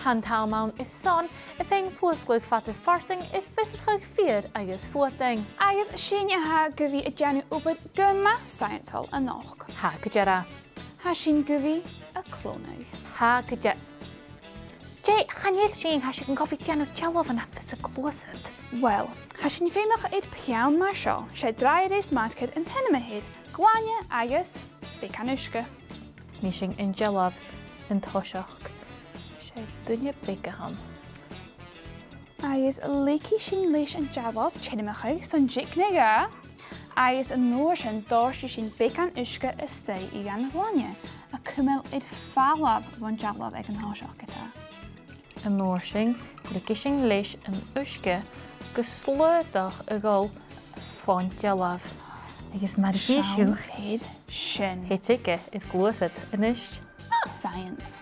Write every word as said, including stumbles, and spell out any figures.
Tha an t-àm ann airson a' fhèin-fhuasgladh fad as farsaing air fiosrachadh feur agus fuadain. Agus 's e sin a tha gu bhith a' dèanamh obair gu math saidheansail a-nochd. Tha gu dearbh. Tha sinn gu bhith a' clonadh. Tha gu dearbh. Dè, chan eil sinn, tha sinn gu bhith a' dèanamh dealbh ann am fios a' gluasad. Uill, tha sinn feumach air peann mar seo, 's e Dry Erase Marker an t-ainm a th' air, glainne agus beagan uisge. Nì sinn an dealbh an toiseach. 'S e duine beag a th' ann. Agus leigidh sinn leis an dealbh tiormachadh son deichnear a dhà, agus an uair sin dòirtidh sinn beagan uisge a-staigh dhan ghlainne, a' cumail air falbh bhon dealbh aig an toiseach, ge-tà. An uair sin, leigidh sinn leis an uisge gu slaodach a dhol fon dealbh. Agus mar a chì sibh, seall air sin. Thèid e a' gluasad a-nis. Ah, science.